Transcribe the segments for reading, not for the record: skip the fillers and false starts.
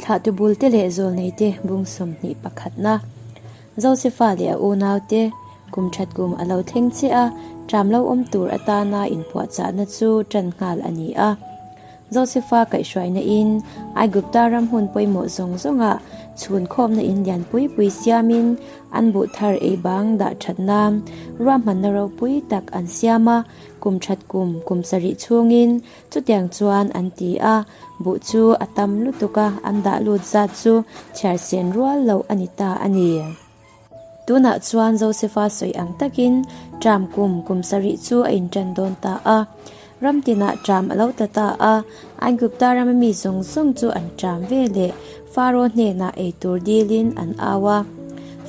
Thlahtu bulte leh zawlneite bung 21 pakhatna. Josefa leh a unaute kum that kum a lo thleng chiah a, ṭam lo awm tur atana inpuahchahna chu ṭan nghal a ni a. Josefa kaihhruaina in Aigupta ram hmun pawimawh zawng zawngah chhun khawmna in lian pui pui siamin an buh thar ei bang dah that nan ruahmanna ropui tak an siam a, kum that kum kum sarih chhungin chutiang chuan an ti a, buh chu a tam lutuk a, an dah lut zat chu chhiar sen rual loh a ni ta a ni. Tunah chuan Josefa sawi ang takin ṭam kum kum sarih chu a inṭan dawn ta a. Ram tinah ṭam a lo ta ta a, Aigupta rama mi zawng zawng chu an ṭam ve leh Faro hnenah ei tur dilin an au a.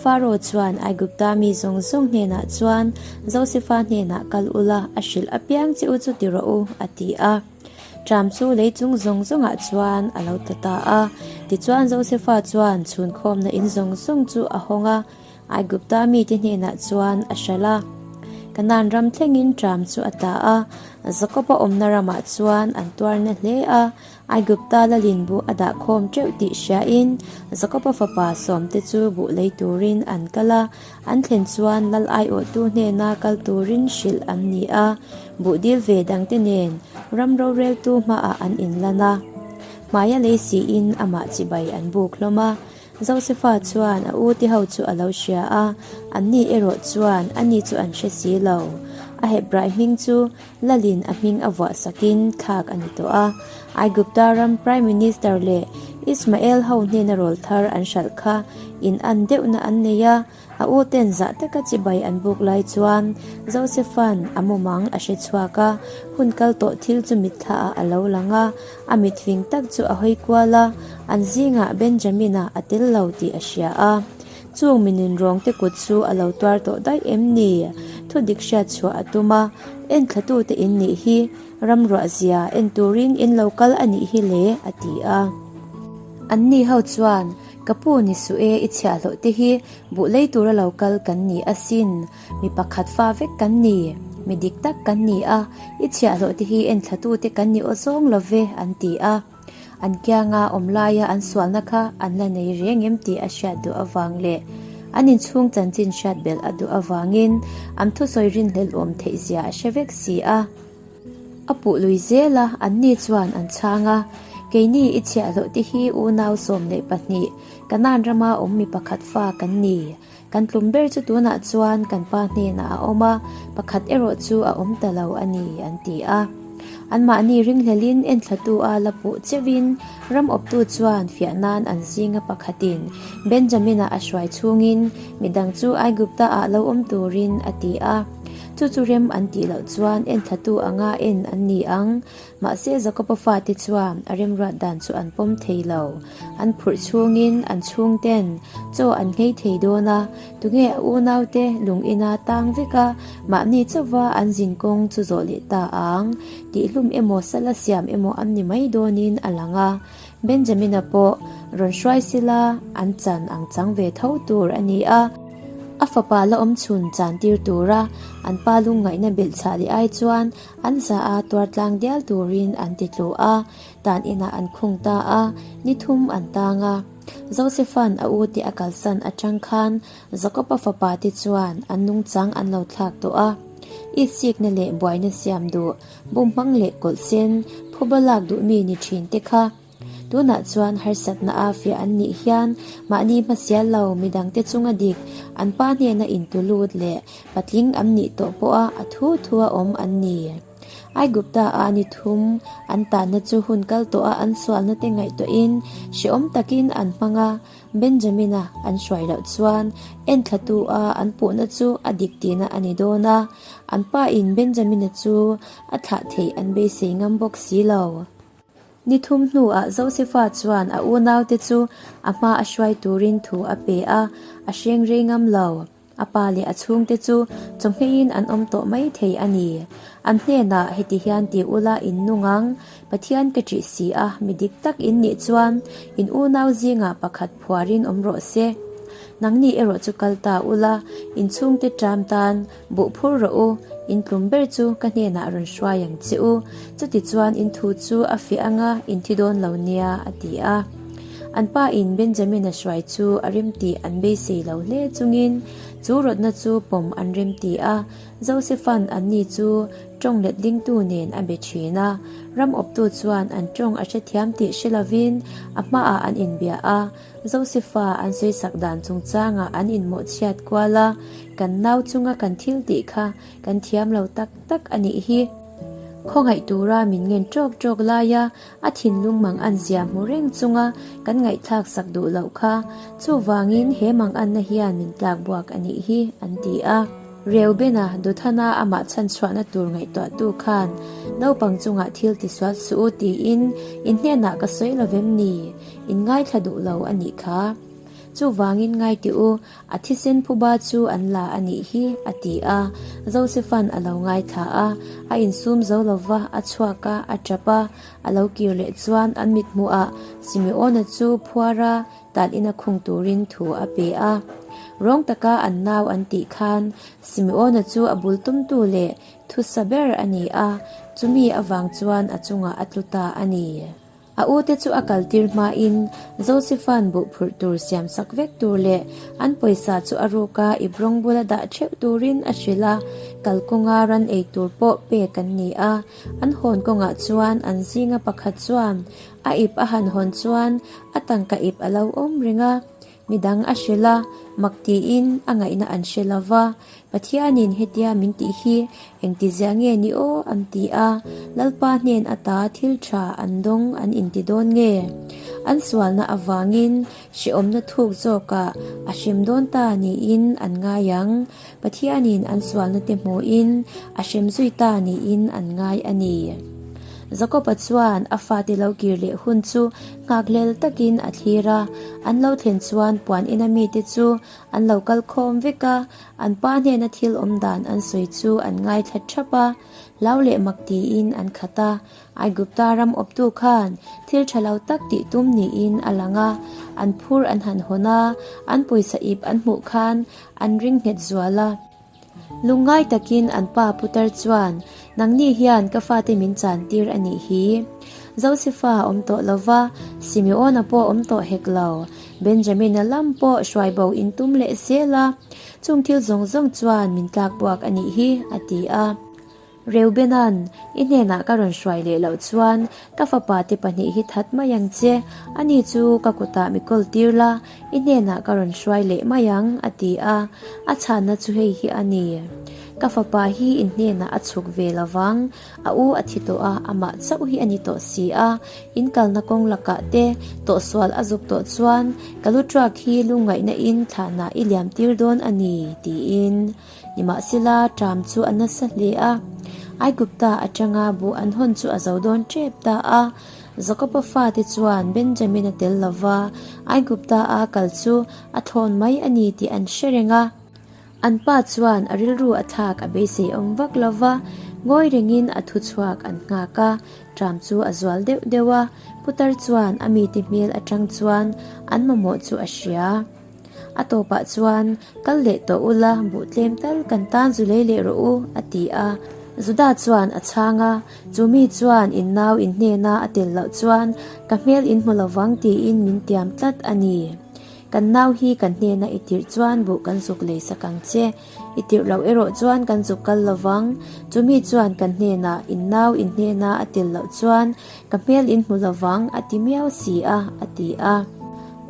Faro chuan Aigupta mi zawng zawng hnenah chuan Josefa hnenah kal ula a hrilh apiang che u chu ti rawh u, a ti a. Ṭam chu lei chung zawng zawngah chuan a lo ta ta a. Tichuan Josefa chuan chhunkhawmna in zawng zawng chu a hawng a, Aigupta mite hnenah chuan a hralh a. Kanaan ram thlengin ṭam chu a ta a, Jakoba awmna ramah chuan an tuarna hle a. Aigupta lalin buh a dah khawm teuh tih hriain Jakoba fapa sawmte chu buh lei turin an kal a, an thlen chuan lal aiawhtu hnena kal turin hrilh an ni a. Buh dil ve dangte nen ram roreltu hmaah an inlan a, hmaia lei siin amah chibai an buk hlawm a. Josefa chuan a ute ho chu a lo hria a, anni erawh chuan ani chu an hre si lo. A Hebrai hming chu Lalin a hming a vuah sakin thlak a ni tawh a. Aigupta ram Prime Minister leh Ismael ho hnena rawl thar an hralh kha in an deuhna an nei a. A u ten zah taka chibai an buk lai chuan Josepha'n a mumang a hre chhuak a, hun kal tawh thil chu mitthla ah a lo lang a, a mit fing tak chu a hawi kual a, an zingah Benjamin-a a tel lo tih a hria a. Chung minin rawng te kut chu a lo tuar tawh daih em ni? Thu dik hriat chhuah a tum a, Enthlatute in nih hi ramruah zia en turin in lo kal a nih hi le, a ti a. Anni ho chuan Ka pu ni suh e, i chhiahhlawh te hi buh lei tura lo kal kan ni asin, mi pakhat fa vek kan ni, mi dik tak kan ni a, i chhiahhlawh te hi enthla tute kan ni aw zawng lo ve, an ti a. An kianga awm laia an sualna kha an la nei reng em tih a hriat duh avang leh an inchhung chanchin hriat belh a duh avangin an thusawi rinhlelh awm theih zia a hre vek si a. A puh lui zel a, anni chuan an chhang a, Keini i chhiahhlawh te hi unau 12, Kanaan rama awm mi pakhat fa kan ni. Kan tlum ber chu tunah chuan kan pa hnenah a awm a, pakhat erawh chu a awm ta lo a ni, an ti a. Anmahni ringhlelin enthlatu a la puh cheuhin ram awptu chuan fiah nan an zinga pakhatin Benjamina a hruai chhungin midang chu Aigupta-ah lo awm turin a ti a. Chu chu rem an tih loh chuan enthlatu anga en an ni ang. Mahse Jakoba fate chuan a remruat dan chu an pawm thei lo. An phurh chhungin an chhungten chaw an nghei thei dawn a, tunge a unaute lung ina tang vek a, mahni chauva an zin kawng chu zawh leh ta ang. Tihhlum emaw sala siam emaw an ni mai dawnin a lang a. Benjamina pawh rawn hruai sila an chan ang chang ve tho tur a ni a. A fapa la awm chhun chan tir tura an pa lungngaihna belh chhah leh ai chuan an za a tuar tlang dial turin an ti tlu a, tan inah an khung ta a, ni thum an tang a. Josepha'n a ute a kalsan atang khan Jakoba fapa te chuan an nungchang an lo thlak tawh a. Itsikna leh buaina siam duh, bumhmang leh kawlh sen, phuba lak duh mi ni thin te kha Tunah chuan harsatna a fiah an nih hian mahni hmasial lo midangte chunga dik an pa hnena intulut leh patling an nih tawh pawha a thu thu a awm an ni. Aigupta a ni thum an tanna chu hun kal tawha an sualna te ngaihtuahin hrehawm takin an hmang a, Benjamina an hruai loh chuan enthlatu a an puhna chu a dik tihna a ni dawn a, an pa in Benjamina chu a thlah theih an beisei ngam bawk si lo. Ni thum hnuah Josefa chuan a unaute chu a hma a hruai turin thu a pe a, a hreng rei ngam lo. A pa leh a chhungte chu chawhmeiin an awm tawh mai thei a ni. An hnenah heti hian ti ula in nung ang, Pathian ka ṭih si a, mi dik tak in nih chuan in unau zingah pakhat phuarin awm rawh se. Nangni erawh chu kal ta ula, in chhungte ṭam tan Buh phur rawh u, in tlum ber chu ka hnenah rawn hruai ang che u, chutichuan in thu chu a fiah anga in thi dawn lo nia, a ti a. An pa in Benjamina hruai chu a remtih an beisei lo hle chungin chu rawtna chu pawm an remti a. Josepha'n anni chu tawng letlingtu nen a be thin a. Ram awptu chuan an tawng a hrethiam tih hre lovin a hmaah an inbia a. Josepha an sawisak dan chungchangah an inmawhchhiat kual a, Kan nau chunga kan thil tih kha kan thiam lo tak tak a nih hi. Khawngaih tura min ngen ṭawk ṭawk laia a thinlung mang an zia hmu reng chunga kan ngaihthlak sak duh loh kha, chuvangin he mang anna hian min tlak buak a nih hi, an ti a. Reubena Dothana amah chhanchhuahna tur ngaihtuahtu khan naupang chungah thil tisual suh u tiin in hnenah ka sawi lo vem ni? In ngaithla duh lo a nih kha. Chuvangin ngai tih u, a thisen phuba chu an la a nih hi, a ti a. Josepha'n a lo ngaithla a, a insum zo lo va, a chhuak a, a tap a. A lo kir leh chuan an mithmuhah Simeona chu phuar a, tan ina khung turin thu a pe a. Rawng taka an nau an tih khan Simeona chu a bul tumtu leh thusa ber a ni a, chumi avang chuan a chungah a tlu ta a ni. A ute chu a kaltir hmain Josepha'n buh phurh tur siam sak vek tur leh an pawisa chu a ruka ip rawng bula dah theuh turin a hrilh a, kalkawnga ran ei tur pawh pek an ni a. An hawn kawngah chuan an zinga pakhat chuan a ip a han hawn chuan a tangka ip a lo awm reng a, midang a hrilh a, mak tiin a ngaihna an hre lo va, Pathianin hetia min tih hi engtizia nge ni aw an ti a, Lalpa hnen ata thil tha an dawng an inti dawn nge? An sualna avangin hrehawmna thuk zawkah a hrem dawn ta niin an ngai ang. Pathianin an sualna te hmuhin a hrem zui ta niin an ngai a ni. Jakoba chuan a fate lo kir leh hun chu nghakhlel takin a thlir a, an lo thlen chuan puan ina mite chu an lo kal khawm vek a, an pa hnena thil awm dan an sawi chu an ngaithla thap a, hlau leh mak tiin an khat a. Aigupta ram awptu khan thil tha lo tak tih tum niin a lang a, an phur an han hawn a, an pawisa ip an hmuh khan an ring nghet zual a. Lungngai takin an pa putar chuan, Nangni hian ka fate min chan tir a nih hi. Josefa awm tawh lo va, Simeona pawh awm tawh hek lo. Benjamina lam pawh hruai bo in tum leh zel a, chung thil zawng zawng chuan min tlak buak a nih hi, a ti a. Reubena'n, I hnenah ka rawn hruai leh loh chuan ka fapa te pahnih hi that mai ang che, ani chu ka kutah mi kawl tir la, i hnenah ka rawn hruai leh mai ang, a ti a. A chhanna chu hei hi a ni, Ka fapa hi in hnenah a chhuk ve lo vang, a u a thi tawh a, amah chauh hi a ni tawh si a, in kalna kawng lakah te tawhsual a zuk tawh chuan ka lu truak hi lungngaihna in thlahna i liam tir dawn a ni, tiin. Nimahsela, ṭam chu a nasa hle a. Aigupta aṭanga buh an hawn chu a zo dawn ṭep ta a. Jakoba fate chuan Benjamin-a tel lova Aigupta-a kal chu a thlawn mai a ni tih an hre reng a. An pa chuan a rilru a thlak a beisei awm vak lova, ngawi rengin a thu chhuak an nghak a. Ṭam chu a zual deuh deuh a, putar chuan a mite hmel aṭang chuan an mamawh chu a hria. A tawpah chuan, Kal leh tawh ula, buh tlem tal kan tan zu lei leh rawh u, a ti a. Juda chuan a chhang a, Chu mi chuan in nau in hnena a tel loh chuan ka hmel in hmu lovang tiin min tiam tlat a ni. Kan nau hi kan hnena i tirh chuan buh kan zuk lei sak ang che. I tirh loh erawh chuan kan zuk kal lovang. Chu mi chuan kan hnenah in nau in hnena a tel loh chuan ka hmel in hmu lovang a ti miau si a, a ti a.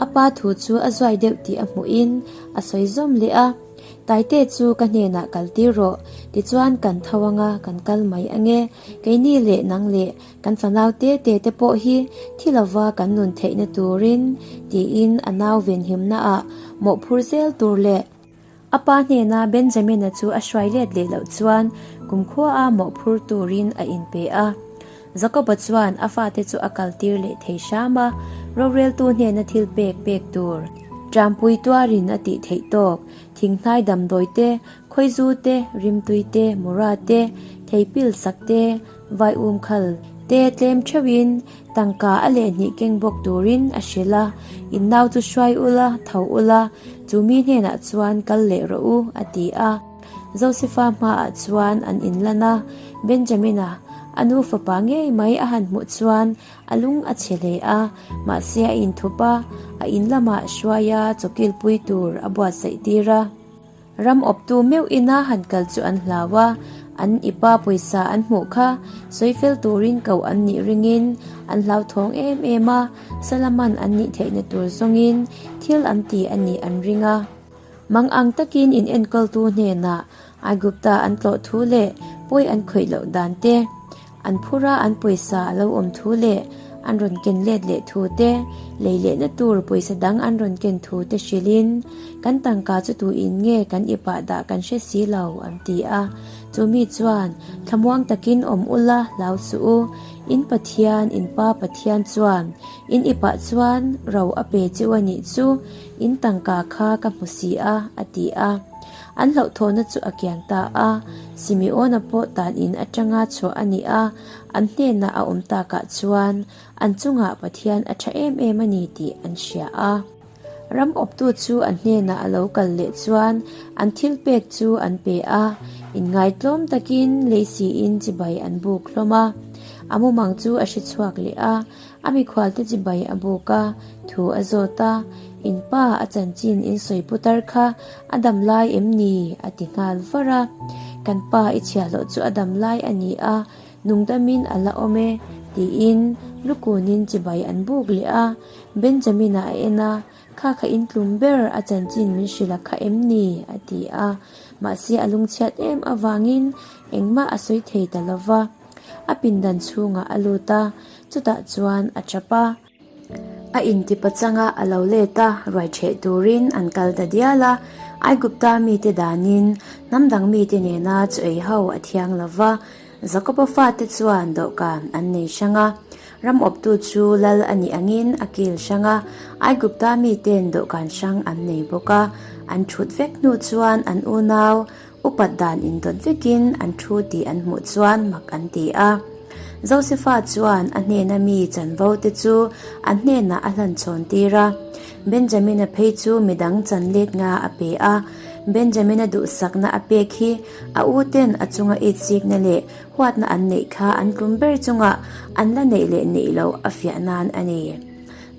A pa thu chu a zuai deuh tih a hmuhin a sawi zawm leh a, Taite chu ka hnenah kal tir rawh, tichuan kan tho anga kan kal mai ange, keini leh nang leh kan fanau te te te pawh hi thi lova kan nun theihna turin, tiin a nau venhimnaah mawhphur zel tur leh. A pa hnena Benjamina chu a hruai let leh loh chuan kumkhua a mawhphur turin a inpe a. Jakoba chuan a fate chu a kaltir leh thei hram a, roreltu hnena thil pek pek tur, ṭampui tuarin a tih theih tawk, thinghnai damdawi te, khawizu te, rimtui te, mura te, theipil sak te, vaium khal te tlem theuhin Tangka a lehhnih keng bawk turin a hrilh a, In nau chu hruai ula, tho ula, chu mi hnenah chuan kal leh rawh u, a ti a. Josefa hmaah chuan an inlan a, Benjamina A nu fapa ngei mai a han hmuh chuan a lung a chhe hle a, mahse a inthup a, a in lamah hruaia chawkilpui tur a buatsaih tir a. Ram awptu meuh ina han kal chu an hlau a, an ipa pawisa an hmuh kha sawi fel turin koh an nih ringin an hlauthawng em em a, Salaman an nih theihna tur zawngin thil an ti a nih an ring a. Mang ang takin in enkawltu hnenah Aigupta an tlawh thu leh pawi an khawih loh dan te, an phura an pawisa a lo awm thu leh an rawn ken let leh thu te, lei lehna tur pawisa dang an rawn ken thu te hrilhin, Kan tangka chu tuin nge kan ipah dah kan hre si lo, an ti a. Chu mi chuan, Thlamuang takin awm ula, hlau suh u. In Pathian, in Pa Pathian chuan in ipah chuan ro a pe cheu a nih chu, in tangka kha ka hmu si a, a ti a. An hlauhthawhna chu a kiang ta a, Simeona pawh tan in atanga chhuah a ni a, an hnenah a awm takah chuan an chungah Pathian a tha em em a ni tih an hria a. Ram awptu chu an hnenah a lo kal leh chuan an thil pek chu an pe a, inngaitlawm takin lei siin chibai an buk hlawm a. A mumang chu a hre chhuak leh a, A mikhualte chibai a buk a, thu a zawt a, In pa a chanchin in sawi putar kha a dam lai em ni? a ti nghal var a. Kan pa i chhiahhlawh chu a dam lai a ni a, nungdamin a la awm e, tiin lukunin chibai an buk leh a. Benjamin-a a en a, Kha kha in tlum ber a chanchin min hrilh a kha em ni? a ti a. Mahse a lungchhiat em avangin engmah a sawi thei ta lo va. A pindan chhungah a lut a, chutah chuan a tap a. A intipachanga a lo let a, ruai ṭheh turin an kal ta dial a. Aigupta mite danin hnam dang mite nena chu ei ho a thiang lo va, Jakoba fate chuan dawhkan an nei hrang a. Ram awptu chu lal a nih angin a kil hrang a, Aigupta miten dawhkan hrang an nei bawk a. An ṭhut vek hnu chuan an unau Upat dan indawt vekin an thu tih an hmuh chuan mak an ti a. Josefa chuan a hnena mi chanvo te chu an hnenah a hlan chhawn tir a. Benjamina phei chu midang chan let nga a pe a. Benjamina duhsakna a pek hi a u ten a chunga itsikna leh huatna an neih kha an tlum ber chungah an la neih leh neih loh a fiah nan a ni.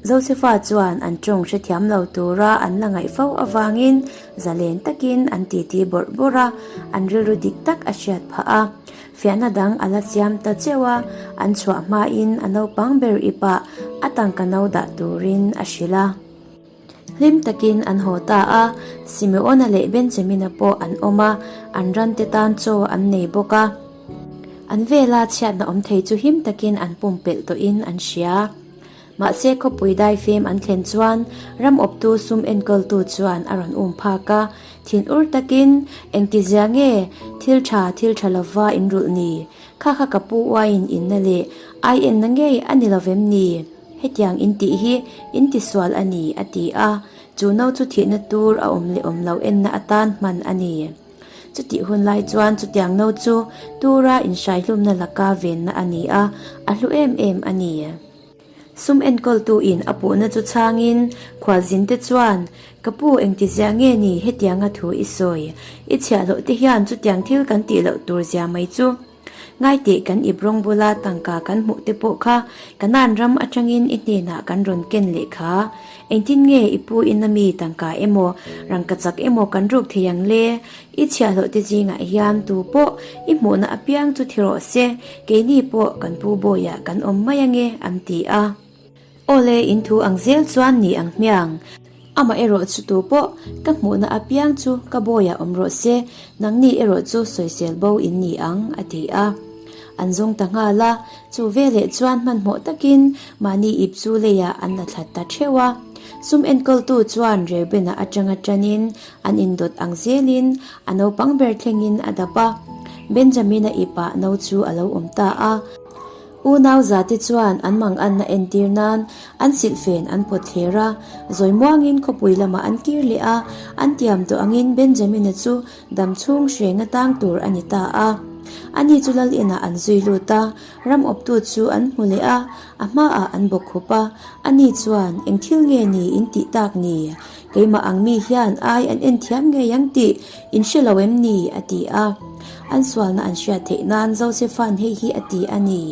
Josefa chuan an tawng hrethiam lo tura an la ngaih fo avangin zalen takin an titi bawrh bawrh a, an rilru dik tak a hriat phah a. Fiahna dang a la siam ta cheuh a, an chhuah hmain a naupang ber ipah a tangka no dah turin a hrilh a. Hlim takin an haw ta a, Simeona leh Benjamina pawh an awm a, an rante tan chaw an nei bawk a. An vela chhiatna awm thei chu him takin an pumpelh tawhin an hria. Mahse khawpui daifem an thlen chuan ram awptu sum enkawltu chuan a rawn um phak a, thin ur takin, Engtizia nge thil tha thil tha lova in rulh ni? Kha kha ka pu uaiin inna leh ai enna ngei a ni lovem ni? Hetiang in tih hi in tisual a ni, a ti a. Chu no chu thihna tur a awm leh awm lo enna atan hman a ni. Chutih hun lai chuan chutiang no chu tura inhraihlumna laka venna a ni a, a hlu em em a ni. Sum enkawltuin a puhna chu chhangin khualzinte chuan, Ka pu engtizia nge ni hetianga thu i sawi? I chhiahhlawh te hian chutiang thil kan tih loh tur zia mai chu. Ngaiteh kan ip rawng bula tangka kan hmuh te pawh kha Kanaan ram atangin i hnenah kan rawn ken leh kha. Engtin nge i pu ina mi tangka emaw rangkachak emaw kan ruk thei ang le? I chhiahhlawh te zingah hian tu pawh i hmuhna apiang chu thi rawh se, keini pawh kan pu bawiah kan awm mai ange, an ti a. Awle, in thu ang zel chuan ni ang hmiang. Amah erawh chu tu pawh ka hmuhna apiang chu ka bawiah awm rawh se, nangni erawh chu sawisel bo in ni ang, a ti a. An zawng ta nghal a, chu veleh chuan hmanhmawh takin mahni ip chu leiah an la thlat ta theuh a. Sum enkawltu chuan Reubena atanga tanin An indawt ang zelin a naupang ber thlengin a dap a, Benjamina ipah no chu a lo awm ta a. Unau zate chuan an manganna entir nan an silhfen an pawt thler a, zawi muangin khawpui lamah an kir leh a, an tiam tawh angin Benjamina chu dam chhung hrenga tang tur a ni ta a. Ani chu lal inah an zui lut a, ram awptu chu an hmu leh a, a hmaah an bawk khup a, ani chuan eng thil nge ni in tih tak ni? Keimah ang mi hian ai an en thiam ngei ang tih in hre lo em ni? a ti a. An sualna an hriat theih nan Josefa'n hei hi a ti a ni.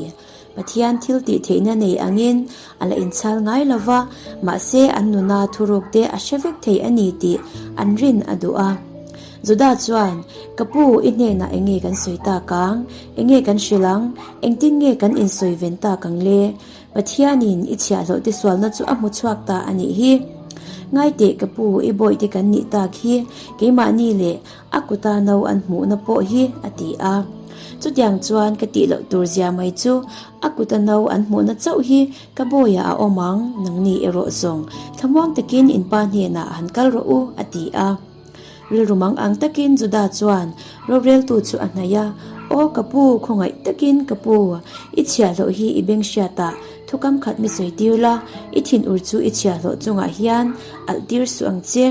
Pathian thil tih theihna nei angin a la inchhal ngai lo va, mahse an nuna thuruk te a hre vek thei a ni tih an rin a duh a. Juda chuan, Ka pu, i hnenah eng nge kan sawi tak ang? Eng nge kan hrilh ang? Engtin nge kan insawi ven tak ang le? Pathianin i chhiahhlawh te sualna chu a hmu chhuak ta a nih hi. Ngaiteh ka pu, i bawihte kan nih tak hi, keimahni leh a kuta no an hmuhna pawh hi, a ti a. Chutiang chuan ka tih loh tur zia mai chu a kuta no an hmuhna chauh hi ka bawiah a awm ang, nangni erawh zawng thlamuang takin in pa hnenah han kal rawh u, a ti a. Rilru mang ang takin Juda chuan roreltu chu a hnaih a, Aw ka pu, khawngaih takin ka pu, i chhiahhlawh hi i beng hriatah thukam khat mi sawi tir la, i thinur chu i chhiahhlawh chungah hian alh tir suh ang che.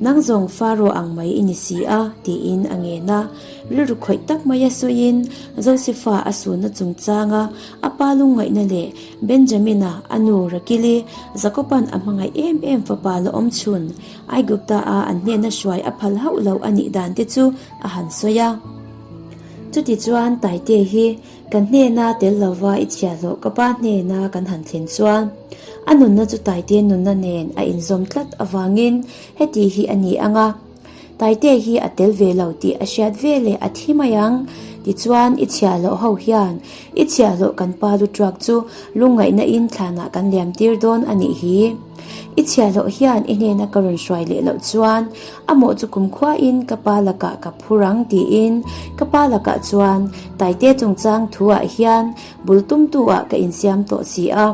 Nang zawng Faro ang mai i ni si a, tiin a ngen a. Rilru khawih tak maia sawiin Josefa a sunna chungchanga a pa lungngaihna leh Benjamina a nu Rakili Jakoba'n a hmangaih em em fapa la awm chhun Aigupta-a an hnena hruai a phal hauh lo a nih dan te chu a han sawi a. Chutichuan Taite hi kan hnena tel lova i chhiahhlawh ka pa hnena kan han thlen chuan a nunna chu Taite nunna nen a inzawm tlat avangin heti hi a ni ang a, Taite hi a tel ve lo tih a hriat ve leh a thi mai ang. Tichuan i chhiahhlawh ho hian i chhiahhlawh kan pa lu tuak chu lungngaihna in thlanah kan liam tir dawn a nih hi. I chhiahhlawh hian i hnena ka rawn hruai leh loh chuan a mawh chu kumkhuain ka pa lakah ka phur ang tiin ka pa lakah chuan Taite chungchang thuah hian bul tumtu ah ka insiam tawh si a.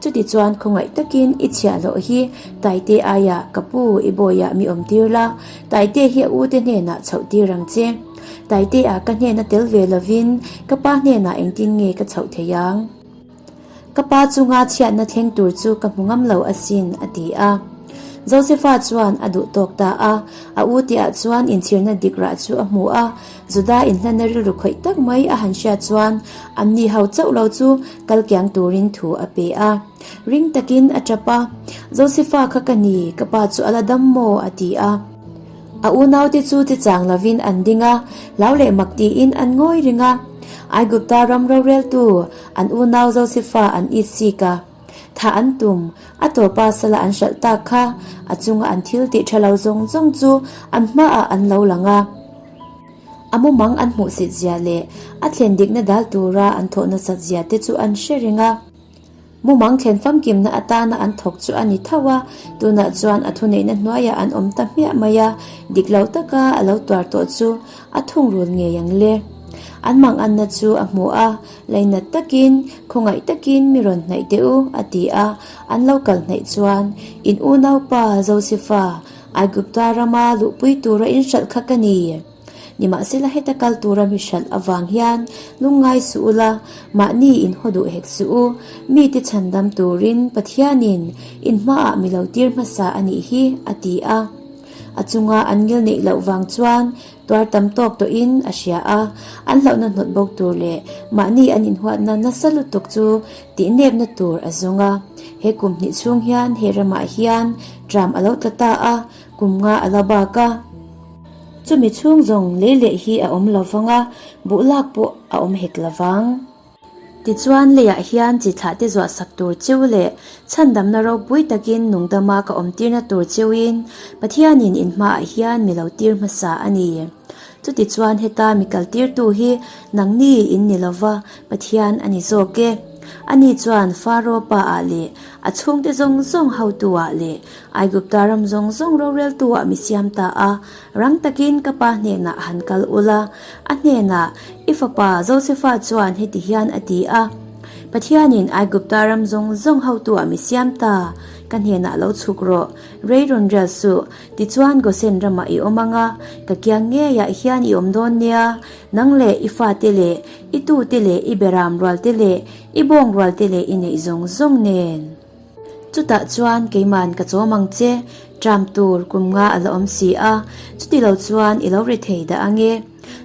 Chutichuan khawngaih takin i chhiahhlawh hi Taite aiah ka pu i bawiah mi awm tir la, Taite hi a ute hnenah chhoh tir ang che. Taite ah ka hnena tel ve lovin ka pa hnenah engtin nge ka chhoh thei ang? Ka pa chunga chhiatna thleng tur chu ka hmu ngam lo asin, a ti a. Josefa chuan a duh tawk ta a, a u tihah chuan inchhirna dik rah chu a hmu a. Juda inhlanna rilru khawih tak mai a han hriat chuan anni ho chauh lo chu kal kiang turin thu a pe a. Ring takin a tap a, Josefa kha ka ni, ka pa chu a la dam maw? a ti a. A unaute chu chi chang lovin an ding a, hlau leh mak tiin an ngawi ring a. Aigupta ram roreltu, an unau Josefa an it sik a, thah an tum, a tawpa sala an hralh tak kha, a chunga an thil tih tha lo zawng zawng chu an hmaah an lo lang a. A mumang an hmuhsit zia leh a thlen dikna dal tura an thawh nasat zia te chu an hre reng a. Mumang thlen famkimna atana an thawk chu a ni tho a, tunah chuan a thuneihna hnuaiah an awm ta hmiah mai a, dik lo taka a lo tuar tawh chu a thungrul ngei ang le. An manganna chu a hmu a, lainat takin, khawngaih takin mi rawn hnaih teh u, a ti a, an lo kal hnaih chuan, In unaupa Josefa, Aigupta rama luhpui tura inhralh kha ka ni. Nimahsela heta kal tura mi hralh avang hian lungngai suh ula, mahni in haw duh hek suh u, mite chhandam turin Pathianin in hmaah mi lo tir hmasa a nih hi, a ti a. A chunga an ngil neih loh vang chuan tuar tam tawk tawhin a hria a, an hlauhna hnawt bawk tur leh mahni an inhuatna nasa lutuk chu tihnepna tur a zawng a. He kum hnih chhung hian he ramah hian tram a lo tla ta a, kum nga a la bak a. Chumi chhung zawng lei leh hi a awm lo vang a, buh lak pawh a awm hek lo vang. Tichuan, leiah hian chi thlah te zuah sak tur cheu leh chhandamna ropui takin nungdama ka awm tirna tur cheuin Pathianin in hmaah hian mi lo tir hmasa a ni. Chutichuan heta mi kal tirtu hi nangni in ni lova Pathian a ni zawk e. Ani chuan Faro pa-ah leh a chhungte zawng zawng hotu-ah leh Aigupta ram zawng zawng roreltu-ah mi siam ta a, rang takin ka pa hnenah han kal ula. A hnenah, I fapa Josefa chuan heti hian a ti a, Pathianin Aigupta ram zawng zawng hotu-ah mi siam ta, ka hnenah lo chhuk rawh, rei rawn rial suh, tichuan Gosen ramah i awm ang a, ka kiang ngeiah hian i awm dawn nia, nang leh i fate leh i tute leh i beram rualte leh i bawng rualte leh i neih zawng zawng nen. Chutah chuan keiman ka chawm ang che, tram tur kum nga a la awm si a, chuti lo chuan i lo ri thei dah ang e.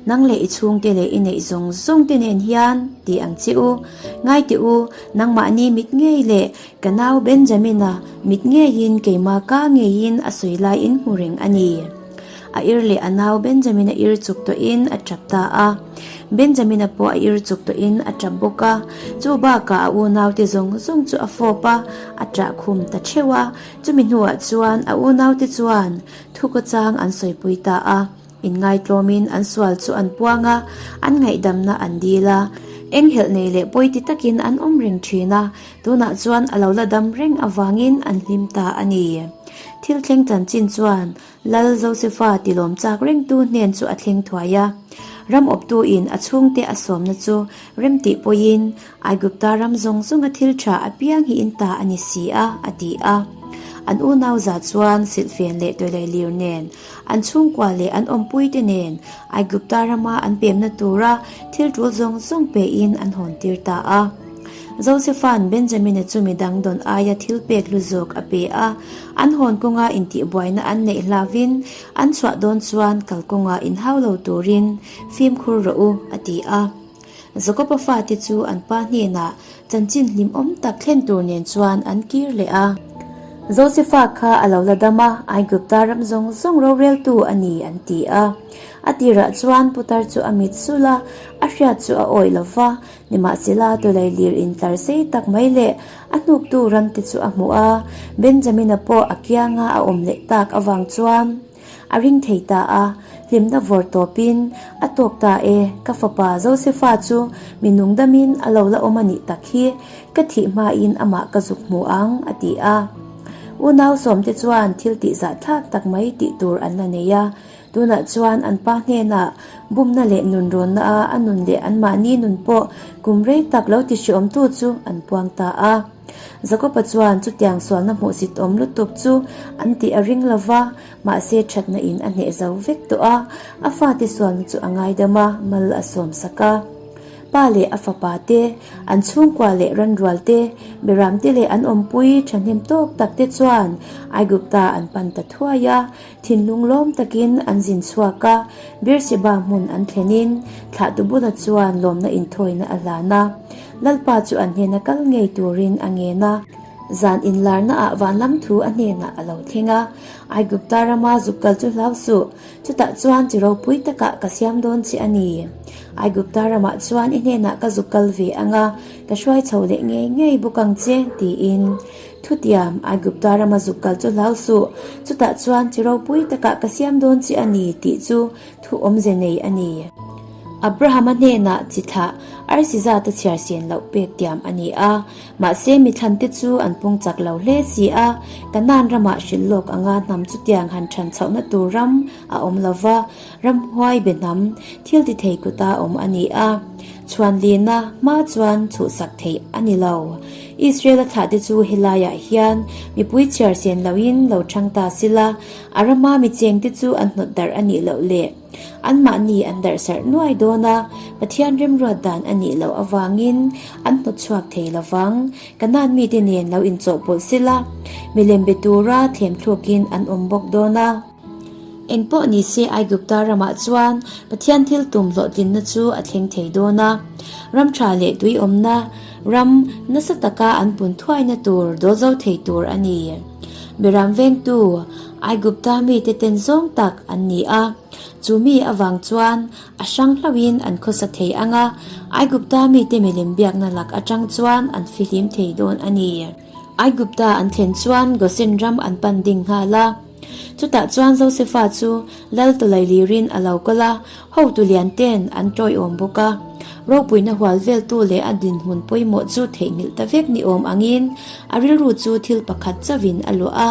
Nang leh i chhungte leh i neih zawng zawng te nen hian ti ang che u. Ngai teh u, nangmahni mit ngei leh ka nau Benjamina mit ngeiin keima ka ngeiin a sawi lai in hmu reng a ni. A ir leh a nau Benjamina ir chuk tawhin a tap ta a. Benjamina pawh a ir chuk tawhin a tap bawk a. Chu bakah a unaute zawng zawng chu a fawp a, a ṭah khum ta ṭheuh a. Chumi hnuah chuan a unaute chuan thukawchang an sawipui ta a. Inngaitlawmin an sual chu an puang a, an ngaihdamna an dil a. Enghelh nei leh pawi ti takin an awm reng thin a, tunah chuan a lo la dam reng avangin an hlim ta a ni. Thil thleng chanchin chuan Lal Josefa tilawm chak rengtu hnen chu a thleng thuai a. Ram awptuin a chhungte a sawmna chu remtih pawhin Aigupta ram zawng zawnga thil tha apiang hi in ta a ni si a, a ti a. An unau za chuan silhfen leh tawilailir nen An chhungkua leh an awmpuite nen Aigupta rama an pemna tura thil tul zawng zawng pein an hawntir ta a. Josefa'n Benjamina chu mi dang dawn aia thil pek hlu zawk a pe a. An hawn kawnga intihbuaina an neih hlauvin an chhuah dawn chuan kalkawnga inhau lo turin fimkhur rawh u, a ti a. Jakoba fate chu an pa hnenah chanchin hlimawm tak thlen tur nen chuan an kir leh a. Josefa kha a lo la dam a, Aigupta ram zawng zawng roreltu a ni an ti a. A tirah chuan putar chu a mit sulh a, a hriat chu a awih lo va, nimahsela tawlailir intlar sei tak mai leh a hnuktu ramte chu a hmuh a, Benjamina pawh a kianga a awm leh tak avang chuan, A ring thei ta a, hlimna vawr tawpin a tawk ta e, ka fapa Josefa chu mi nungdamin a lo la awm a nih tak hi, ka thih hmain amah ka zuk hmu ang, a ti a. Unau sawmte chuan thil tih zahthlak tak mai tih tur an la nei a, tunah chuan an pa hnenah bumna leh nunrawnna a a nun leh anmahni nun pawh kum rei tak lo ti hreawmtu chu an puang ta a. Jakoba chuan chutiang sualna hmuhsit awm lutuk chu an tih a ring lo va, mahse thatna in a hneh zo vek tawh a, a fate sualna chu a ngaidam a, mal a sawm sak a. Pa leh a fapa te, an chhungkua leh ranrual te, beram te leh an awmpui thahnem tawk tak te chuan Aigupta an pan ta thuai a, thinlung lawm takin an zin chhuak a, Beersheba hmun an thlenin thlahtu bula chuan lawmna inthawina a hlan a. Lalpa chu an hnena kal ngei turin a ngen a. Zan inlarnaah vanlam thu a hnenah a lo thleng a, Aigupta rama zuk kal chu hlau suh, chutah chuan chi ropui takah ka siam dawn che a ni. Aigupta ramah chuan i hnenah ka zuk kal ve ang a, ka hruai chho leh ngei ngei bawk ang che, tiin. Thutiam, Aigupta rama zuk kal chu hlau suh, chutah chuan chi ropui takah ka siam dawn che a ni, tih chu Thu awmze nei a ni. Abrahama hnenah chi thlah arsi zata chhiar sen loh pek tiam a ni a, mahse mi thlante chu an pung chak lo hle si a, Kanaan ramah hrilh lawk anga hnam chutiang han than chhohna tur ram a awm lo va, ramhuai be hnam thil ti thei kuta awm a ni a, chhuanlina hma chuan chhuhsak theih a ni lo. Israel-a thlahte chu helaiah hian mipui chhiar sen loin lo chang ta sila, A rama mi chengte chu an hnawt darh a nih loh leh anmahni an darh sarh nuai dawn a, Pathian remruat dan a nih loh avangin an hnawt chhuak thei lo vang. Kanaan mite nen lo inchawhpawlh sela, milem be tura thlem thlukin an awm bawk dawn a. Engpawh ni se Aigupta ramah chuan Pathian thil tum hlawhtlinna chu a thleng thei dawn a, ram tha leh tui awmna ram nasa taka an pun thuaina tur dawl zo thei tur a ni. Beram vengtu Aigupta mite ten zawng tak an ni a, chu mi avang chuan a hrang hlauhin an khawsa thei ang a, Aigupta mite milem biakna lak atang chuan an fihlim thei dawn a ni. Aigupta an thlen chuan Gosen ram an pan ding nghal a. Chutah chuan Josefa chu lal tawlailirin a lo kal a, hotu lian ten an tawiawm bawk a. Ropuina hual veltu leh a dinhmun pawimawh chu theihnghilh ta vek ni awm angin a rilru chu thil pakhat chauhin a luah a.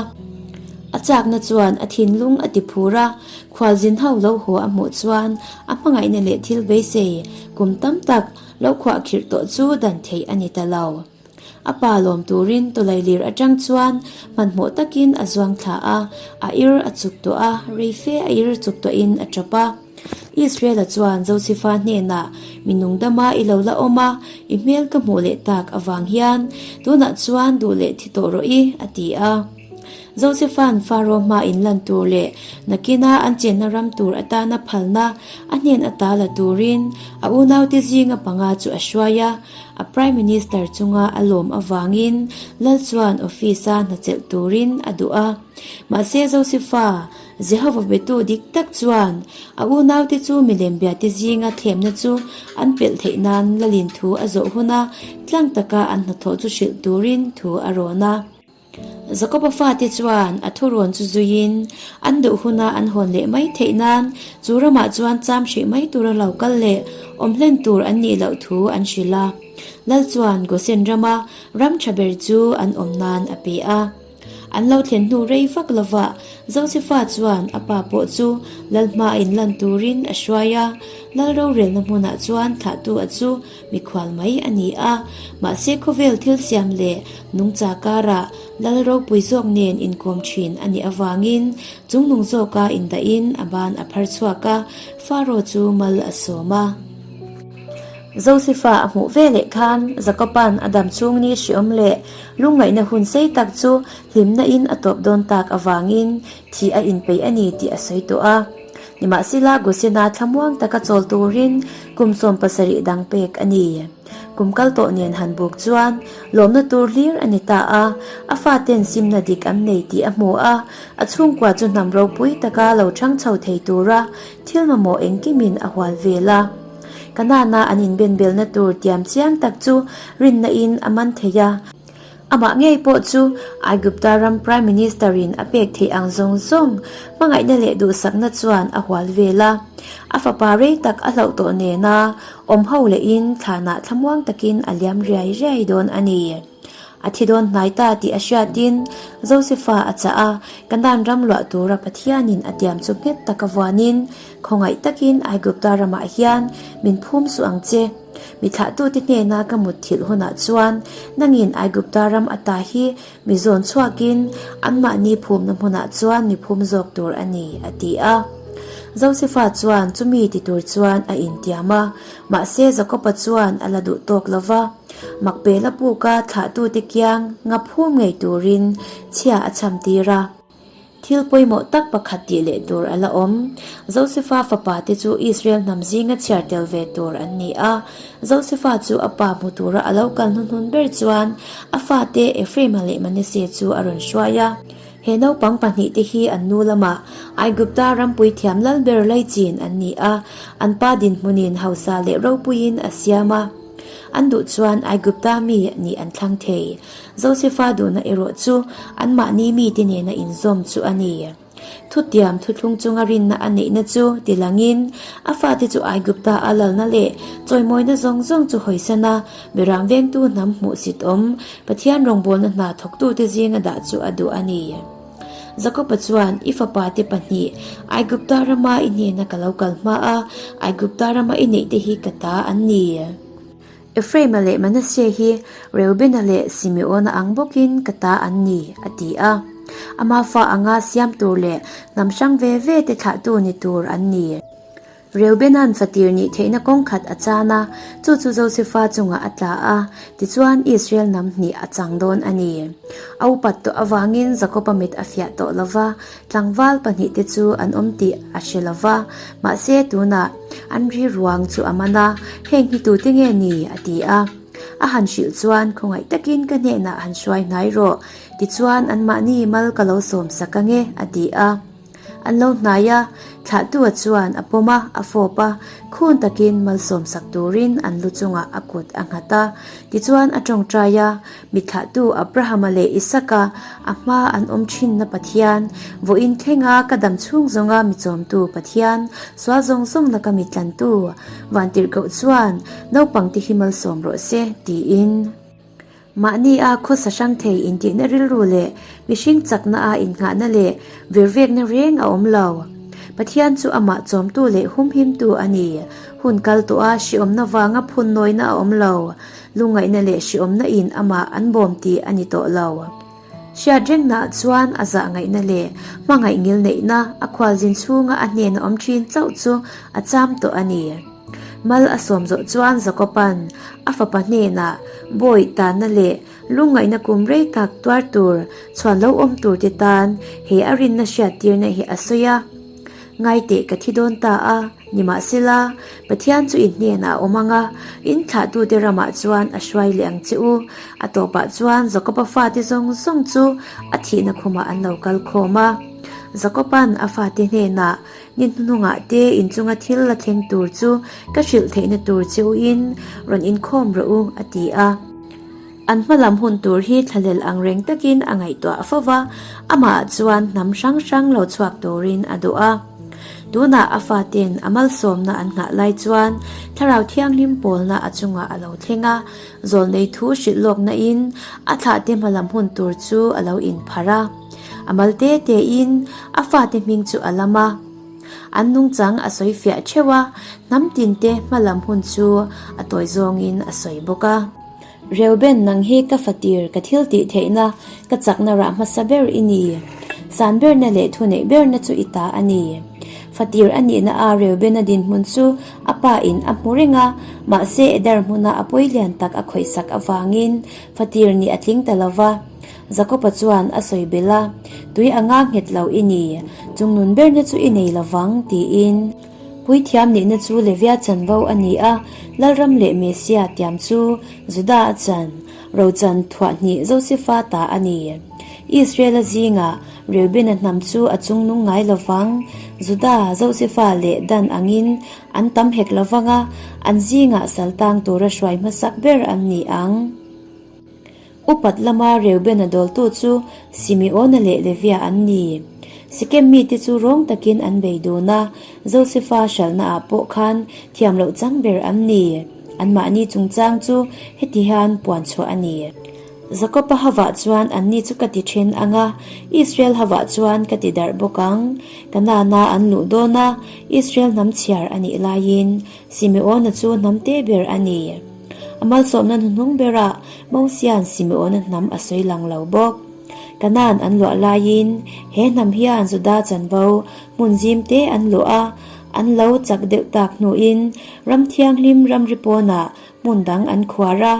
A chakna chuan a thinlung a ti phur a, khualzin ho lo haw a hmuh chuan a hmangaihna leh thil beisei kum tam tak lo khuahkhirh tawh chu dan theih a ni ta lo. A pa lawm turin tawlailir atang chuan hmanhmawh takin a zuang thla a, a ir a chuk tawh a, rei fe a ir chuk tawhin a tap a. Israel-a chuan Josefa hnenah, Mi nung dama i lo la awm a, i hmel ka hmuh leh tak avang hian tunah chuan duh leh thi tawh rawh i, a ti a. Josefa'n Faro hmaa inlan tur leh nakina an chenna ram tur atana phalna a hnen ata la turin a unaute zinga panga chu a hruai a. A Prime Minister chunga a lawm avangin Lal chuan office-a hna chelh turin a duh a. Mahse Josefa, Jehova betu dik tak chuan a unaute chu milem biate zinga thlemna chu an pelh theih nan Lalin thu a zawh huna tlang taka an hnathawh chu hrilh turin thu a rawn a. Jakoba fate chuan a thurawn chu zuiin an duh huna an hawn leh mai theih nan chu ramah chuan cham hrih mai tura lo kal leh awm hlen tur an nih loh thu an hrilh a. Lal chuan Gosen rama ram tha ber chu an awm nan a pe a. An lo thlen hnu rei vak lovah Josefa chuan a pa pawh chu lal hmaa inlan turin a hruai a, lal rorelna hmunah chuan thlahtu a chu mikhual mai a ni a, mahse khawvel thil siam leh nungcha karah lal ropui zawk nen inkawm thin a nih avangin chungnung zawka indahin a ban a phar chhuak a, Faro chu mal a sawm a. Josefa a hmuh ve leh khan Jakoba'n a dam chhung ni hriawm leh lungngaihna hun sei tak chu hlimna in a tawp dawn tak avangin thih a inpeih a ni tih a sawi tawh a. Nimahsela Gosena thlamuang taka chawl turin kum 70 dang pek a ni. Kum kal tawh nen han buk chuan lawmna tur hlir a ni ta a, a faten simna dik an nei tih a hmu a, a chhungkua chu hnam ropui taka lo chhang chho thei tura thil mamawh engkimin a hual vel a. Kanana an inbenbelna tur tiam chiang tak chu rinna in a man thei a. Amah ngei pawh chu Aigupta ram Prime Minister in a pek theih ang zawng zawng hmangaihna leh duhsakna chuan a hual vel a. A fapa rei tak a hlauh tawh nena awm ho lehin thlanah thlamuang takin a liam riai riai dawn a ni. A thi dawn hnai ta tih a hriatin Josefa a chah a, Kanaan ram luah tura Pathianin a tiam chu nghet taka vuanin khawngaih takin Aigupta ramah hian min phum suh ang che. Mi thlahtute hnena ka mut thilh hunah chuan nangin Aigupta ram ata hi mi zawn chhuakin anmahni phumna hmunah chuan mi phum zawk tur a ni, a ti a. Josefa chuan chumi ti tur chuan a intiam a, mahse Jakoba chuan a la duh tawk lo va. Makpela puka thlahtute kiang nga phum ngei turin chhia a chham tir a. Thil pawimawh tak pakhat tih leh tur a la awm. Josefa fapa te chu Israel hnam zinga chhiar tel ve tur an ni a. Josefa chu a pa hmu tura a lo kal hnuhnun ber chuan a fate Ephraima leh Manasseh chu a rawn hruai a. He naupang pahnihte hi an nu lamah Aigupta rampui thiam lal ber laichin an ni a, an pa dinhmunin hausa leh ropuiin a siam a. An duh chuan Aigupta mi nih an thlang thei. Josefa duhna erawh chu anmahni mite nena inzawm chu a ni. Thutiam thuthlung chunga rinna a neihna chu tilangin a fate chu Aigupta a lalna leh chawimawina zawng zawng chu hawisan a, Beram vengtu hnam hmuhsit awm Pathian rawngbawlna hna thawktute zinga dah chu a duh a ni. Jakoba chuan, I fapate pahnih, Aigupta rama i hnena ka lo kal hma a, Aigupta rama i neihte hi ka ta an ni. Ephraima leh Manasseh hi Reubena leh Simeona ang bawkin ka ta an ni, a ti a. Ama fa anga siam tur leh hnam hrang ve ve te thlahtu ni tur an ni. Reubena'n fatir nih theihna kawng khat a chan a, chu chu Josefa chungah a tla a, tichuan Israel hnam hnih a chang dawn a ni. A upat tawh avangin Jakoba mit a fiah tawh lo va, tlangval pahnihte chu an awm tih a hre lo va, mahse tunah an ri ruang chu a man a, Heng hi tute nge ni? a ti a. A han hrilh chuan, Khawngaih takin ka hnenah han hruai hnai rawh, tichuan anmahni mal ka lo sawm sak ange, a ti a. An lo hnai a, thlahtua chuan a pawm a, a fawp a, khun takin malsawm sak turin an lu chungah a kut a nghat a. Tichuan a tawngtai a, Mithlahtu Abrahama leh Isaka a hma an awm thinna Pathian, vawiin thlenga ka dam chhung zawnga mi chawmtu Pathian, sual zawng zawng laka mi tlantu, Vantirhkoh chuan naupangte hi malsawm rawh se, tiin. Mahni a khawsa hrang thei intihna rilru leh mihring chakna a innghahna leh virvekna reng a awm lo. Pathian chu amah chawmtu leh humhimtu a ni. Hun kal tawh a hriawmna vanga phunnawina a awm lo. Lungngaihna leh hriawmna in amah an bawm tih a ni tawh lo. Hriat rengnaah chuan a zahngaihna leh hmangaih ngilneihna a khualzin chhunga a hnena awm thin chauh chu a cham tawh a ni. Mal a sawm zawh chuan Jakoba'n a fapa hnenah bawi tanna leh Lungngaihna kum rei tak tuar tur, chhuan lo awm tur te tan he a rinna hriattirna hi a sawi a. Ngaiteh ka thi dawn ta a, nimahsela, Pathian chu in hnenah a awm ang a, in thlahtute ramah chuan a hruai leh ang che u. A tawpah chuan Jakoba fate zawng zawng chu a thihna khumah an lo kal khawm a. Jakoba'n a fate hnenah, Ni hnuhnungah te inchunga thil la thleng tur chu ka hrilh theihna tur che u in rawn inkhawm rawh u, a ti a. An hmalam hun tur hi thlahlel ang reng takin a ngaihtuah fo va, amah chuan hnam hrang hrang lo chhuak turin a duh a. Tunah a faten a malsawmna an nghah lai chuan Thlarau Thianghlim pawlna a chungah a lo thleng a, zawlnei thu hrilh lawkna in a thlahte hmalam hun tur chu a lo inpharh a. A mal te tein a fate hming chu a lam a. An nungchang a sawi fiah theuh a, hnam tinte hmalam hun chu a tawi zawngin a sawi bawk a. Reuben nang hi ka fatir ka thil tih theihna ka chakna rah hmasa ber i ni. San berna leh thuneih berna chu i ta a ni. Fatir a nihna a Reubena dinhmun chu a pa in a hmu reng a, mahse Eder hmuna a pawi lian tak a khawihsak avangin fatir nih a tling ta lo va. Jakoba chuan a sawi belh a, Tui anga nghet lo i ni, chungnun berna chu i nei lo vang, tiin. Puithiam nihna chu Levia chanvo a ni a, Lalram leh Mesia tiam chu Juda a chan, rochan thuahhnih Josefa ta a ni. Israela zingah Reubena hnam chu a chungnung ngai lo vang, Juda, Josefa leh Dan angin an tam hek lo vang a, an zingah saltang tura hruai hmasak ber an ni ang. Upat lama Reubena dawltu chu Simeona leh Levia an ni. Sikem mite chu rawng takin an bei dun a, Josefa hralhnaah pawh khan thiam loh chang ber an ni. Anmahni chungchang chu heti hian puan chhuah a ni. Jakoba havah chuan anni chu ka ti then ang a, Israel havah chuan ka ti darh bawk ang. Kanaana an luh dawn a, Israel hnam chhiar a nih laiin Simeona chu hnam te ber a ni. A malsawmna hnuhnung berah Mosia'n Simeona hnam a sawi lang lo bawk. Kanaan an luah laiin he hnam hian Juda chanvo hmun zim te an luah a, an lo chak deuh tak hnuin ram thianghlim ramri pawnah hmun dang an khuar a.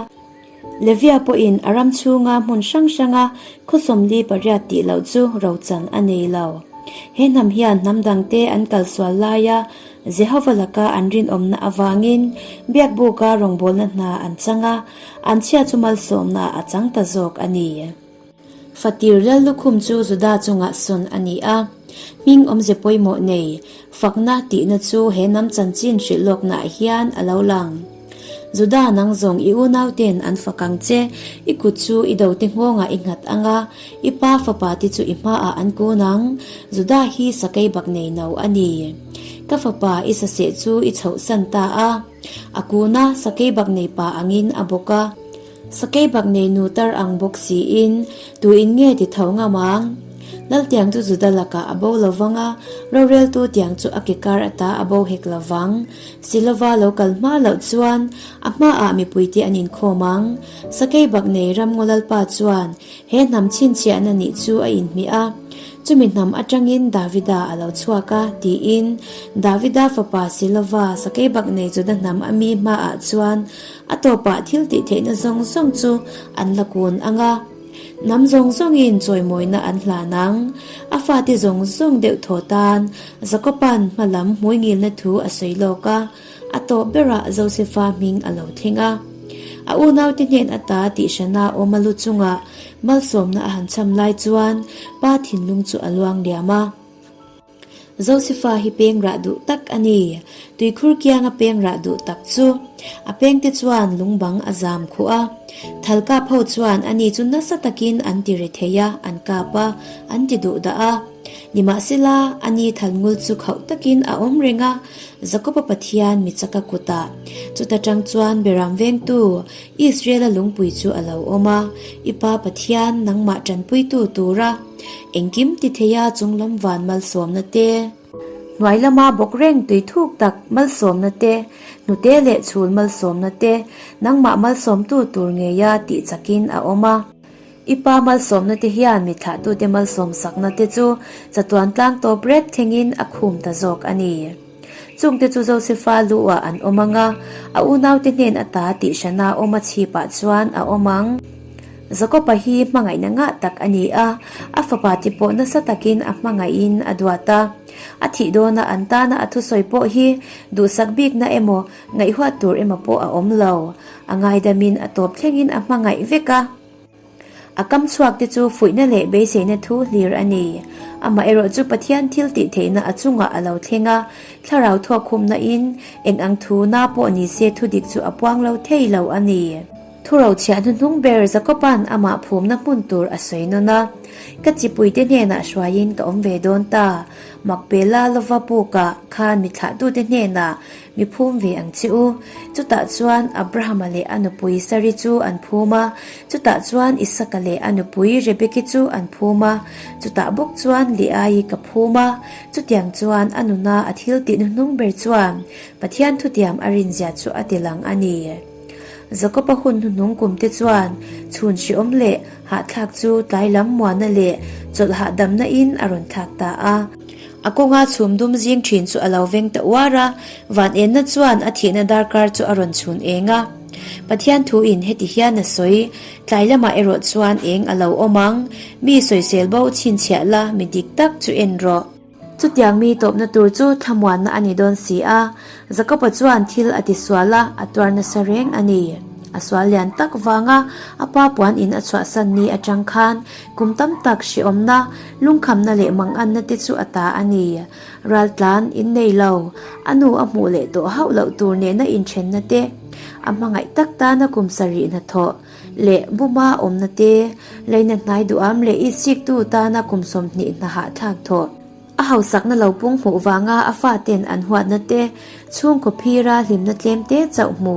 Levia pawhin a ram chhunga hmun hrang hranga khaw 48 tih loh chu rochan a nei lo. He hnam hian hnam dangte an kalsual laia Jehova laka an rinawmna avangin biakbuka rawngbawlna hna an chang a, an chhia chu malsawmna a chang ta zawk a ni. Fatir lal lukhum chu Juda chungah sawn a ni a. Hming awmze pawimawh nei, fakna tihna chu he hnam chanchin hrilh lawknaah hian a lo lang. Juda nang zawng i unauten an fak ang che, i kut chu i dote nghawngah i nghat ang a, i pa fapa te chu i hmaah an kun ang. Juda hi sakei bak nei no a ni. Ka fapa i saseh chu i chhohsan ta a, a kun a, sakei bak nei pa angin a bawk a. Sakei bak nei nu tar ang bawk siin tuin nge ti tho ngam ang? Lal tiang chu Juda lakah a bo lo vang a, roreltu tiang chu a ke kar ata a bo hek lo vang. Silova lo kal hma loh chuan a hmaah mipuite an inkhawm ang. Sakei bak nei ramngaw lalpa chuan He hnam chhinchhiahna nih chu a inhmih a, chumi hnam atangin Davida a lo chhuak a, tiin Davida fapa Silova sakeibak nei Juda hnam a mi hmaah chuan a tawpah thil tih theihna zawng zawng chu an la kun ang a. Hnam zawng zawngin chawimawina an hlan ang. A fate zawng zawng deuh thaw tan Jakoba'n hma lam hmuingilna thu a sawi lawk a. A tawp berah Josefa hming a lo thleng a. A unaute hnen ata tihhrana awm a lu chungah malsawmna a han cham lai chuan pa thinlung chu a luang liam a. Josefa hi peng rah duh tak a ni. Tuikhur kianga peng rah duh tak chu a pengte chuan lungbang a zam khuh a. Thal kap ho chuan ani chu nasa takin an ti ri thei a, an kap a, an ti duh dah a. Nimahsela, ani thalngul chu khauh takin a awm reng a. Jakoba Pathian mi chaka kutah chuta tang chuan Beram vengtu Israela lungpui chu a lo awm a, I Pa Pathian nangmah tanpuitu tura engkim ti theia chunglam van malsawmna te, hnuai lama bawk reng tui thuk tak malsawmna te, hnute leh chhul malsawmna te nangmah malsawmtu tur ngeia tih chakin a awm a. I pa malsawmna te hian mi thlahtute malsawm sakna te chu chatuan tlang tawp rek thlengin a khum ta zawk a ni. Chungte chu Josefa lu-ah an awm ang a, a unaute hnen ata tihhrana awm a chhipah chuan a awm ang. Jakoba hi hmangaihna ngah tak a ni a, a fapa te pawh nasa takin a hmangaihin a duat a. A thih dawna an tana a thusawi pawh hi duhsak bikna emaw ngaihhuat tur emaw pawh a awm lo. A ngaidamin a tawp thlengin a hmangaih vek a. A kam chhuak te chu fuihna leh beiseina thu hlir a ni. Amaherawh chu Pathian thil tih theihna a chungah a lo thleng a, thlarau thawkkhumna in eng ang thu na pawh ni se thudik chu a puang lo thei lo a ni. Thurochhiah hnuhnung ber Jakoba'n amah phumna hmun tur a sawi nawn a, Ka chipuite hnenah hruaiin ka awm ve dawn ta, Makpela lova pukah khan mi thlahtute hnenah mi phum ve ang che u. Chutah chuan Abrahama leh a nupui Sari chu an phum a, chutah chuan Isaka leh a nupui Rebeki chu an phum a, chutah bawk chuan Leaii ka phum a. Chutiang chuan a nuna a thil tih hnuhnung ber chuan Pathian thutiam a rinzia chu a ti lang a ni. Jakoba hun hnuhnung kumte chuan chhun hriawm leh hahthlak chu tlai lam muana leh chawlh hahdamna in a rawn thlak ta a. A kawnga chhum dum zing thin chu a lo veng ta uar a, van enna chuan a thihna darkar chu a rawn chhun eng a. Pathian thu in heti hian a sawi, Tlai lamah erawh chuan eng a lo awm ang, mi sawisel bo chhinchhiah la, mi dik tak chu en rawh. Chutiang mi tawpna tur chu thlamuanna a ni dawn si a, Jakoba chuan thil a tisual a, a tuar nasa reng a ni. A sual lian tak vanga a pa puan in a chhuahsan ni atang khan kum tam tak hriawmna, lungkhamna leh manganna te chu a ta a ni. Raltlan in nei lo, a nu a hmuh leh tawh hauh loh tur nena inthenna te, a hmangaih tak tana kum sarih hnathawh leh buma awmna te, leina hnai duham leh itsiktu tana kum 20 hna hahthlak thawh. A hausakna lo pung hmuh vanga a faten an huatna te, chhungkaw phira hlimna tlem te chauh hmu.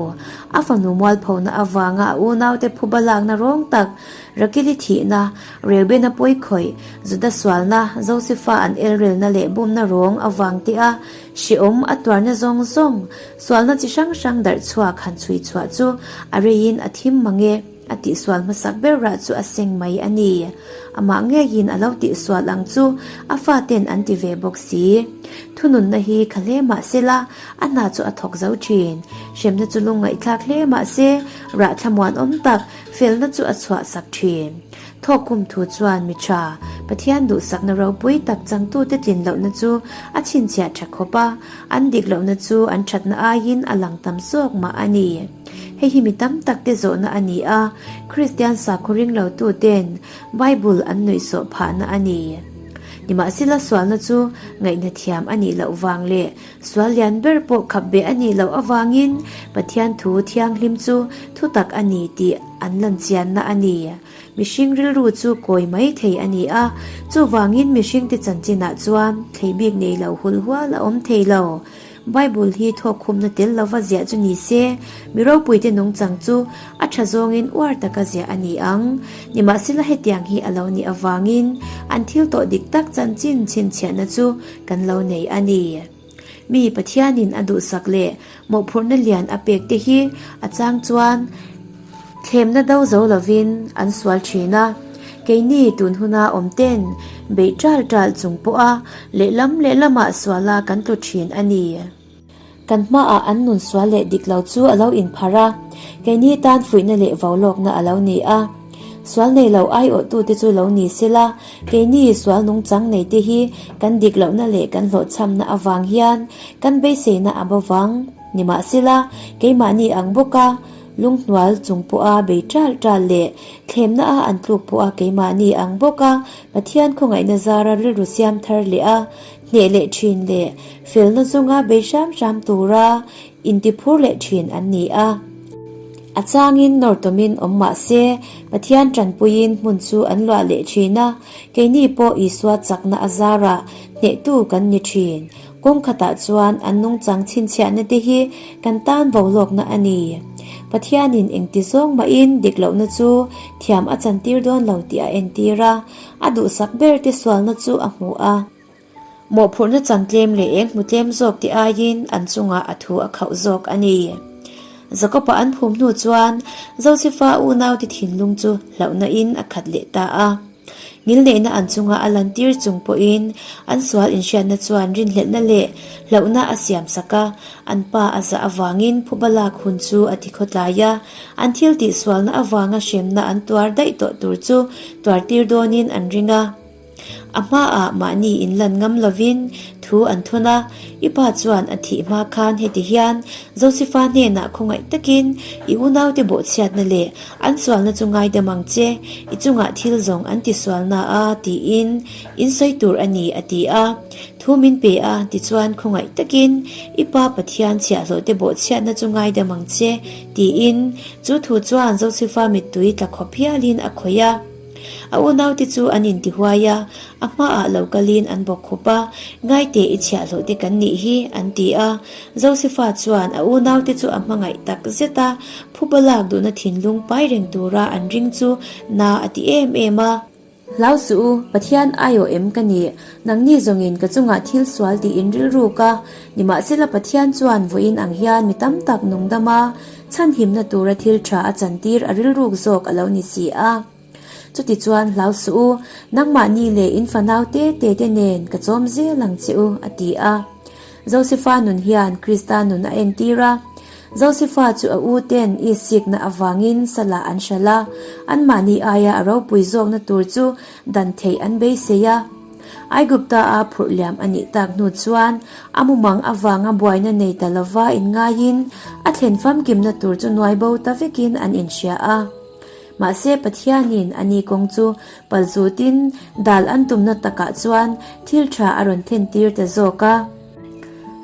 A fanu mualphona avanga a unaute phuba lakna rawng tak, Rakili thihna, Reubena pawikhawih, Juda sualna, Josefa an elrelna leh bumna rawng avang te a hrehawm a tuarna zawng zawng, sualna chi hrang hrang darh chhuak han chhui chhuah chu a reiin a thim mang e. A tihsual hmasak ber rah chu a seng mai a ni. Amah ngeiin a lo tihsual ang chu a faten an ti ve bawk si. Thununna hi kha hle mah se la, a hna chu a thawk zo thin. Hremna chu lungngaihthlak hle mah se, rah thlamuanawm tak felna chu a chhuahsak thin. Thawkkum thu chuan mi tha, Pathian duhsakna ropui tak changtute tlin lohna chu a chhinchhiah tha khawp a, an dik lohna chu an thatna aiin a lang tam zawk mah a ni. Hei hi mi tam tak te zawhna a ni a, Kristian sakhaw ring lo tu ten Bible an nuihsawh phahna a ni. Nimahsela sualna chu ngaihna thiam a nih loh vang leh sual lian ber pawh khap beh a nih loh avangin Pathian thu thianghlim chu thutak a ni tih an lanchianna a ni. Mihring rilru chu kawi mai thei a ni a, chuvangin mihringte chanchinah chuan thlei bik nei lo hul hual a awm thei lo. Bible hi thawkkhumna tel lova ziah chu ni se, mi ropuite nungchang chu a tha zawngin uar taka ziah a ni ang. Nimahsela hetiang hi a lo nih avangin an thil tawh dik tak chanchin chhinchhiahna chu kan lo nei a ni. Mi Pathianin a duhsak leh mawhphurhna lian a pek te hi a chang chuan thlemna do zo lovin an sual thin a. Keini tun huna awm ten beih ṭal ṭal chung pawha lehlam lehlamah suala kan tlu ṭhin a ni. Kan hmaah an nun sual leh dik lo chu a lo inpharh a, keini tan fuihna leh vo lawkna a lo ni a. Sual nei lo aiawhtute chu lo ni sela, keini sual nungchang neite hi kan dik lohna leh kan hlawhchhamna avang hian kan beiseina a bo vang. Nimahsela, keimahni ang bawka Lunghnual chung pawha bei ṭal ṭal leh thlemna a an tluk pawha keimahni ang bawka Pathian khawngaihna zara rilru siam thar leh a hneh leh ṭhin leh felna zawnga bei hram hram tura intiphur leh ṭhin an ni a. A changin nawr tawmin awm mah se Pathian ṭanpuiin hmun chu an luah leh ṭhin a, keini pawh Isua chakna a zarah hnehtu kan ni ṭhin. Kawng khatah chuan an nungchang chhinchhiahna te hi kan tan vo lawkna a ni. Pathianin engti zawng mahin dik lohna chu thiam a chantir dawn lo tih a entir a, a duhsak ber te sualna chu a hmu a. Mawhphurhna chan tlem leh eng hmu tlem zawk te aiin an chungah a thu a khauh zawk a ni. Jakob-a an phum hnu chuan Josefa unaute thinlung chu hlauhna in a khat leh ta a. Ngilneihna an chunga a lantir chung pawhin an sual inhriatna chuan rinhlelhna leh hlauhna a siam sak a, an pa a zah avangin phuba lak hun chu a ti khawtlai a, an thil tihsualna avanga hremna an tuar daih tawh tur chu tuartir dawnin an ring a. A hmaah mahni inlan ngam lovin thu an thawn a, I pa chuan a thih hma khan heti hian Josefa hnenah khawngaih takin i unaute bawhchhiatna leh an sualna chu ngaidam ang che, i chungah thil zawng an tisualna a tiin in sawi tur a ni a ti a. Thu min pe a, tichuan khawngaih takin i pa Pathian chhiahhlawhte bawhchhiatna chu ngaidam ang che tiin chu thu chuan Josefa mittui tla khawp hialin a khawih a. A unaute chu an intihuai a, a hmaah lo kalin an bawk khup a, Ngaite i chhiahhlawh te kan nih hi, an ti a. Josefa chuan a unaute chu a hmangaih tak zet a, phuba lak duhna thinlung pai reng tura an ring chu na a ti em em a. Hlau suh u, Pathian aiawh em ka nih? Nangni zawngin ka chungah thil sual tiin rilru ka nimahsela Pathian chuan vawiin ang hian mi tam tak nungdam a, Chhanhimna tura thil tha a chantir a rilruk zawk a lo ni si a. Chutichuan hlau suh u, nangmahni leh in fanau te te te nen ka chawm zel ang che u, a ti a. Josefa nun hian Krista nun a entir a. Josefa chu a u ten isikna avangin salah an hralh a, anmahni aia a ropui zawkna tur chu dan theih an beisei a. Aigupta-a phurh liam a nih tak hnu chuan a mumang avanga buaina nei ta lova inngaiin a thlen famkimna tur chu nuai bo ta vekin an inhria a. Mahse Pathianin a ni kawng chu palzutin dal an tumna takah chuan thil tha a rawn thlentir ta zawk a.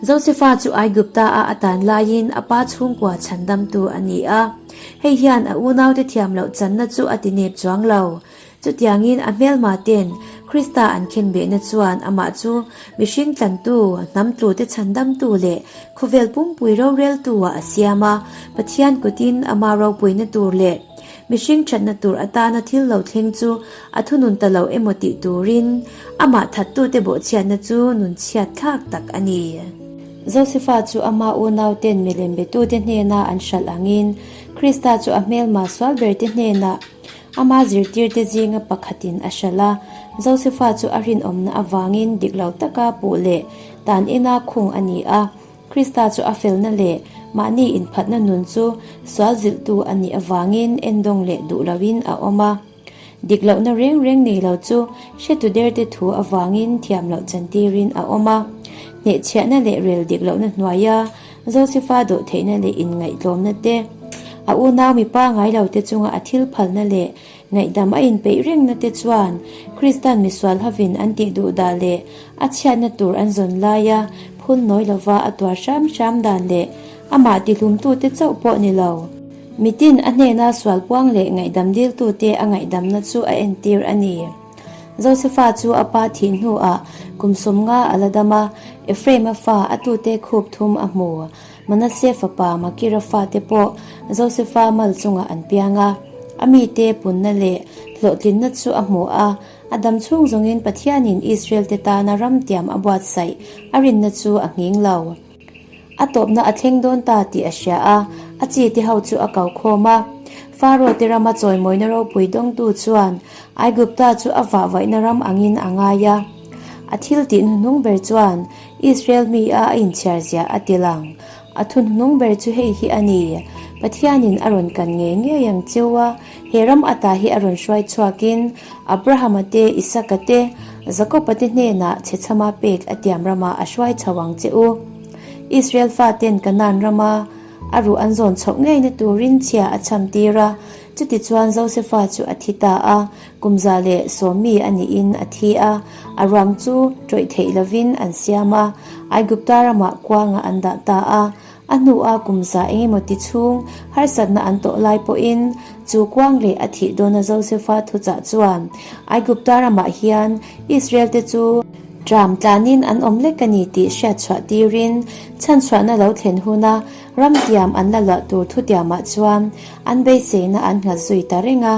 Josefa chu Aigupta-a a tan laiin a pa chhungkua chhandamtu a ni a. Hei hian a unaute thiam loh channa chu a tinep chuang lo. Chutiangin a hmelma ten Krista an khenbehna chuan amah chu mihring tlantu, hnam tlute chhandamtu leh khawvel pumpui roreltu-ah a siam a, Pathian kutin ama ropuina tur leh mihring thatna tur atana thil lo thleng chu a thunun ta lo emaw tih turin amah thattute bawhchhiatna chu nunchhiat thlak tak a ni. Josefa chu ama unauten milem betute hnena an hralh angin Krista chu a hmelma sual berte hnenah Ama zirtirte zinga pakhatin a hralh a, Josefa chu a rinawmna avangin dik lo taka puh leh tan ina khung a ni a. Krista chu a felna leh mahni inphatna nun chu sual zilhtu a nih avangin endawng leh duh loin a awm a. Dik lohna reng reng nei lo chu hretu derte thu avangin thiam loh chantirin a awm a. Hnehchhiahna leh rel dik lohna hnuaia Josefa dawhtheihna leh inngaihtlawmna te, a unau mipa ngai lote chunga a thil phalna leh ngaihdam a inpeih rengna te chuan Kristan misual hovin an tih duh dah leh a chhiatna tur an zawn laia phun nawi lova a tuar hram hram dan leh amah tihlumtute chauh pawh ni lo. Mitin a hnena sual puang leh ngaihdam diltute a ngaihdamna chu a entir a ni. Josefa chu a pa thih hnuah kum 50 a la dam a, Ephraim-a fa a tute khup thum a hmu. Manasseh fapa Makira fate pawh Josefa mal chungah an piang a. A mite punna leh hlawhtlinna chu a hmu a, a dam chhung zawngin Pathianin Israel-te tana ram tiam a buatsaih a rinna chu a nghing lo. A tawpna a thleng dawn ta tih a hria a, a chi te ho chu a ko khawm a. Faro te rama chawimawina ropui dawngtu chuan Aigupta chu a vahvaihna ram angin a ngai a. A thil tih hnuhnung ber chuan Israel mi a a inchhiar zia a ti lang. A thu hnuhnung ber chu hei hi a ni, Pathianin a rawn kan ngei ngei ang cheu a, he ram ata hi a rawn hruai chhuakin Abrahama te, Isaka te, Jakoba te hnenah chhechhama pek a tiam ramah a hruai chho ang che u. Israel faten Kanaan rama a ruh an zawn chhoh ngeina turin chhia a chham tir a, chutichuan Josefa chu a thi ta a, kum 110 mi a niin a thi a, a ruang chu tawih theih lovin an siam a, Aigupta ramah kuangah an dah ta a. A hnua kum za engemaw ti chhung harsatna an tawh lai pawhin chu kuang leh a thih dawna Josefa thuchah chuan Aigupta ramah hian Israel-te chu ṭam tlanin an awm lek a ni tih hriatchhuah tirin chhanchhuahna lo thlen huna ram tiam an la luah tur thutiamah chuan an beiseina an nghat zui ta reng a.